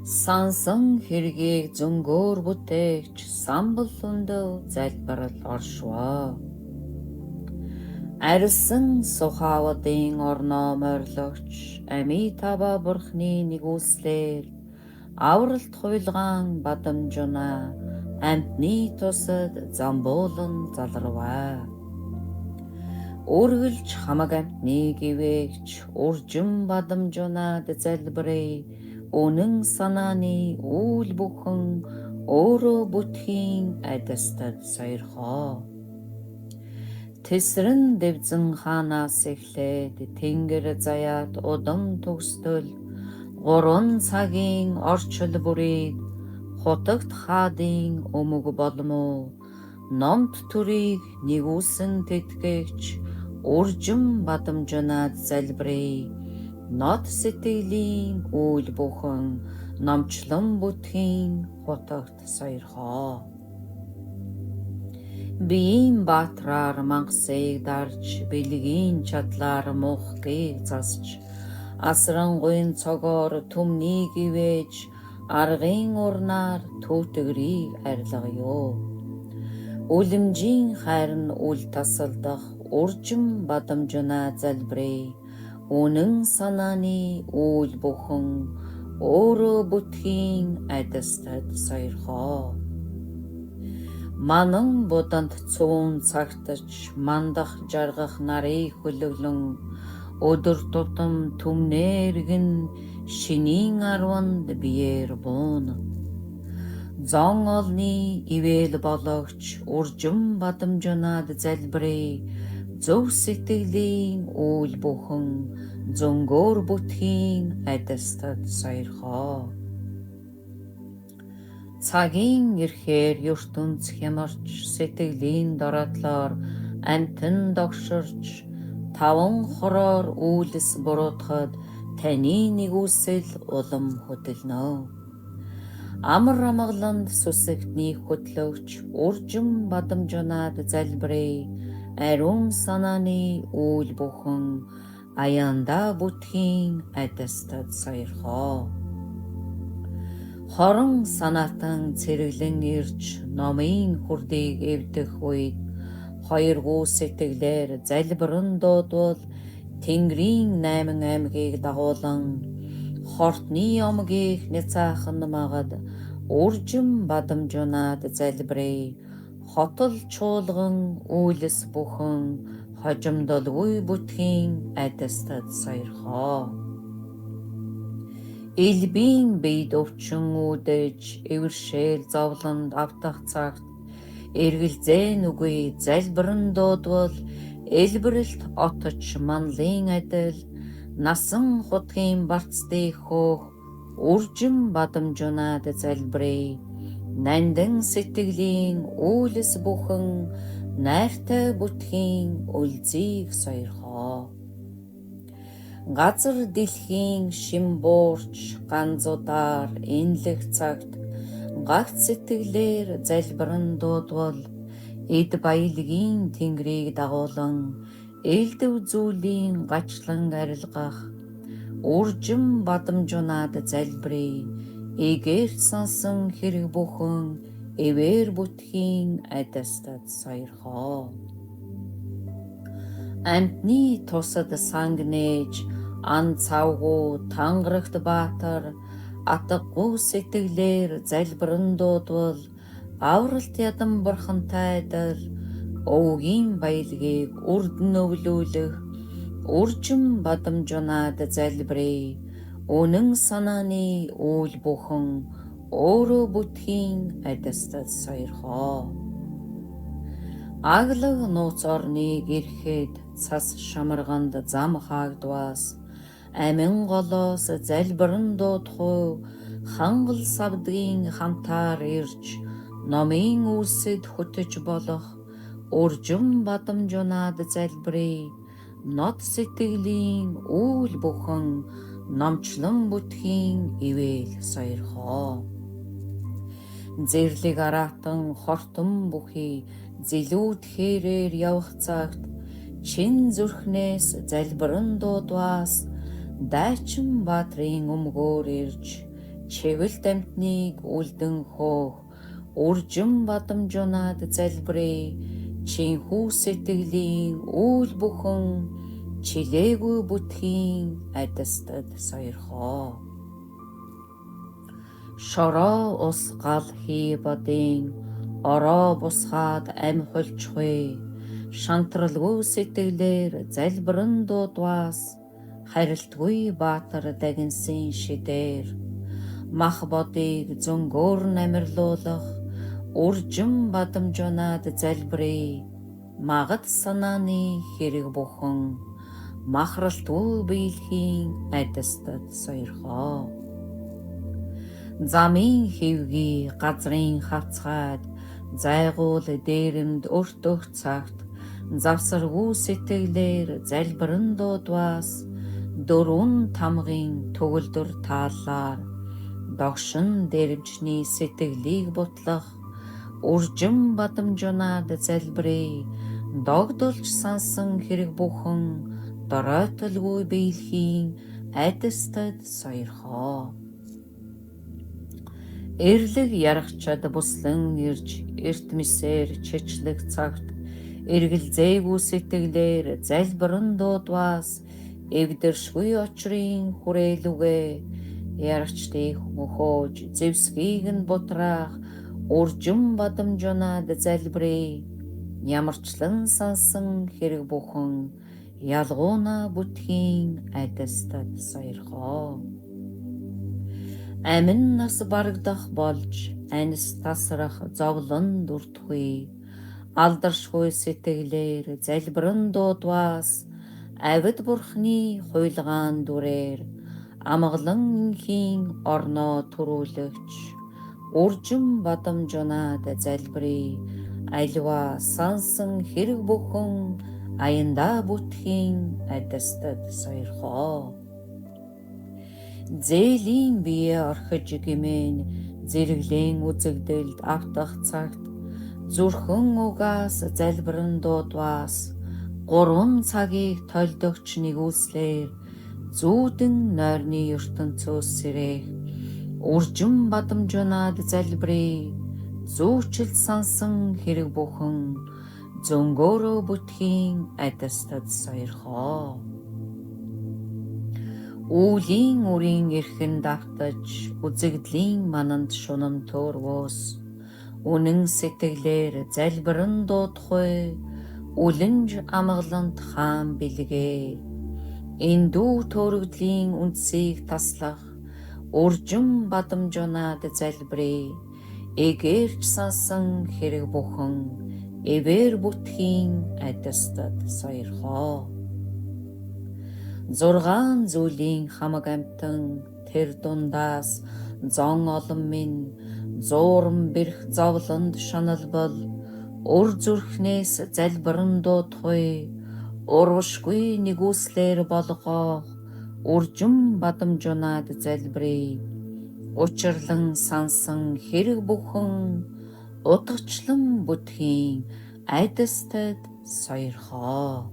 Сансан хэргийг зөнгөөр бүтээгч самбал өндөв залбирал оршвоо. Арилсан сухаавдын орноо морилогч Амитаба бурхны нэгүслээр авралт хувилгаан бадамжунаа амьтны тусад замбуулан заларваа. Үргэлж хамаг амьтны гівэгч уржин бадамжунаад залбирая. Үнэн санааны үйл бүхэн өөрөө бүтхийн адистад сойрхоо. Тэсрэн дэвзэн хаанаас эхлээд тэнгэр заяат удам төгсдөл 3 цагийн орчил бүрийг хутагт хаадын өмг болмоо номд төрийг нэгүүлсэн тэтгэгч уржин бадамжунаад залбирая. Нот сэтгэлийн үйл бүхэн номчлон бүтхийн хутагт сойрхоо. Биеийн баатраар мангасыг дарж, бэлгийн чадлаар мухгийг засч, асрангуйн цогоор түмнийг ивэж, аргын урнаар түүтгэрийг арилгая. Үлэмжийн хайр нь үл тасалдах уржин бадамжунаа залбирая. Үнэн санааны үйл бүхэн өөрөө бүтхийн адистад сойрхоо. Манан буданд цөөн цагтаж мандах жаргах нарыг хөлөглөн өдөр тутам түмнээргэн шинийн арванд биеэр бууна. Зон олны ивэл бологч уржин бадамжунаад залбирая. Зөв сэтгэлийн үйл бүхэн зөнгөөр бүтхийн адистад сойрхоо. Цагийн ирэхээр ертөнц хямарч, сэтгэлийн дороотлоор амьтан догширч, таван хороор үйлс буруутгахад таны нэгүсэл улам хөдөлнө. Амар амгаланд сүсэгтний хөтлөгч уржин бадамжунаад залбирая. Ариун санааны үйл бүхэн аяндаа бүтхийн адистад сойрхоо. Хорон санаатан цэрэглэн ирж номын хүрдийг эвдэх үед хоёргуу сэтгэлээр залбиран дуудвал Тэнгэрийн 8 аймгийг дагуулан хортны омгийг няцаахан магад уржин бадамжунаад залбирая. Хотол чуулган үйлс бүхэн хожимдолгүй бүтхийн адистад сойрхоо. Элбийн биед өвчин үүдэж эвэршээл зовлонд автах цагт эргэлзээ нүгүй залбиран дуудвал элбэрэлт отож манлын адил насан хутгийн барцдыг хөөх уржин бадамжунаад залбирая. Нандин сэтгэлийн үйлс бүхэн найртай бүтхийн үлзийг сойрхоо. Газар дэлхийн шим буурч ганзуудаар энэлэх цагт гагц сэтгэлээр залбиран дуудвал эд баялагийн тэнгэрийг дагуулан элдв зүйлийн гачлан арилгах уржин бадамжунаад залбирая. Эгээрт сансан хэрэг бүхэн эвээр бүтхийн адистад сойрхоо. Амьтны тусад санг нээж ан цавгүй тангарагт баатар атгагүй сэтгэлээр залбиран дуудвал авралт ядан бурхантай адил өвгийн баялагийг үрд нь өвлүүлэх уржин бадамжунаад залбирая. Үнэн санааны үйл бүхэн өөрөө бүтхийн адистад сойрхоо. Аглаг нууц орныг ирэхэд цас шамарганд зам хаагдваас амин голоос залбиран дуудах хангал савдгийн хамтаар ирж номын үйлсэд хөтөж болох уржин бадамжунаад залбирая. Нот сэтгэлийн үйл бүхэн номчлон бүтхийн ивэл сойрхоо. Зэрлэг араатан хортон бүхий зэлүүд хээрээр явах цагт чин зүрхнээс залбиран дуудваас дайчин баатрын өмгөөр ирж Чэвэлт амьтныг үлдэн хөөх үржим бадамжунаад залбирая. Чинхүү сэтгэлийн үйл бүхэн чилээгүй бүтхийн адистад сойрхоо. Шороо ус гал хий бодын ороо бусгаад ам хулчгүй. Шантралгүй сэтгэлээр залбиран дуудваас харилтгүй баатар дагинсын шидээр мах бодыг зөнгөөр намирлуулах үржим бадамжунаад залбирая. Магад санааны хэрэг бүхэн махралтгүй биелэхийн адистад сойрхоо. Замын хэвгий газрын хавцгаад зайгуул дээрэмд өртөх цагт завсаргүй сэтгэлээр залбиран дуудваас дөрвөн тамгын төгөлдөр тааллаар догшин дээрэмчний сэтгэлийг бутлах үржим бадамжунаад залбирая. Догдолж сансан хэрэг бүхэн доройтолгүй биелэхийн айдастад сойрхоо. Эрлэг ярахчад буслан ирж эртмисээр чичлэг цагт эргэлзээгүй сэтгэлээр залбиран дуудваас эвдэршгүй очрын хүрээлүгэ ярагчдыг мөхөөж зэвсгийг нь бутраах үржим бадамжунаад залбирая. Ямарчлан сансан хэрэг бүхэн ялгууна бүтхийн айдастад сойрхоо. Амин нас барагдах болж анис тасрах зовлон дүртгүй. Алдаршгүй сэтгэлээр залбиран дуудваас авид бурхны хуйлгаан дүрээр амгалан энхийн орноо төрүүлэгч үржим бадамжунаад залбирая. Аливаа сансан хэрэг бүхэн аяндаа бүтхийн айдастад сойрхоо. Зээлийн бие орхиж гимэн зэрэглэн үзэгдэлд автах цагт зүрхэн угаас залбиран дуудваас 3 цагийг толдогч нэгүслээр зүүдэн нойрны ертөнцөөс сэрэх үржим бадамжунаад залбирая. Зүүчил сансан хэрэг бүхэн зөнгөөрөө бүтхийн айдастад сойрхоо. Үүлийн үрийн эрхэн давтаж үзэгдлийн мананд шунам төөрвөөс үнэн сэтгэлээр залбиран дуудахгүй үлэнж амгалант хаан бэлгээ. Эндүү төөрөгдлийн үндсийг таслах үржим бадамжунаад залбирая. Эгээрч сансан хэрэг бүхэн эвээр бүтхийн айдастад сойрхоо. 6 зүйлийн хамаг амьтан тэр дундаас зон олон минь зууран бэрх зовлонд шаналбал өр зүрхнээс залбиран дуудахгүй урвшгүй нэгүслэр болгоох үржим бадамжунаад залбирая. Учирлан сансан хэрэг бүхэн утгачлан бүтхийн айдастад сойрхоо.